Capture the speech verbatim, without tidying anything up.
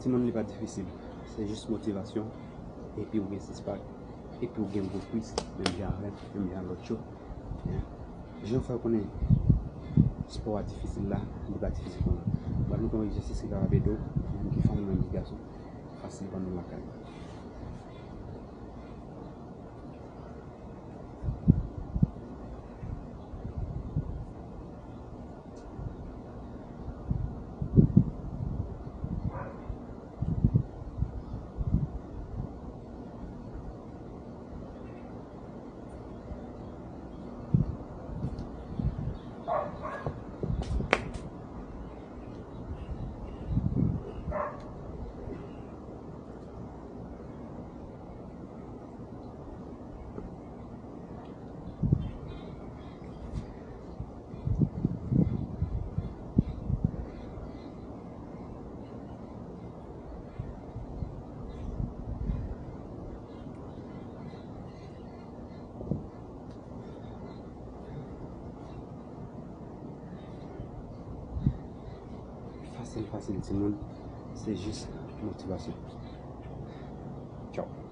Timoun, li pa difisil. Se jis motivasyon. Epi ou gen six pack. Epi ou gen gwo kwis. Menm jan avè m, menm jan lòt yo. Jan fè konnen spò a difisil la, li pa difisil konsa. Mwen ba nou yon egzèsis ki kapab ede w, menm ki fanm, menm ki gason. Fasil ban nou lakay. Fasil, fasil, timoun. Se jis motivasyon. Tchaw.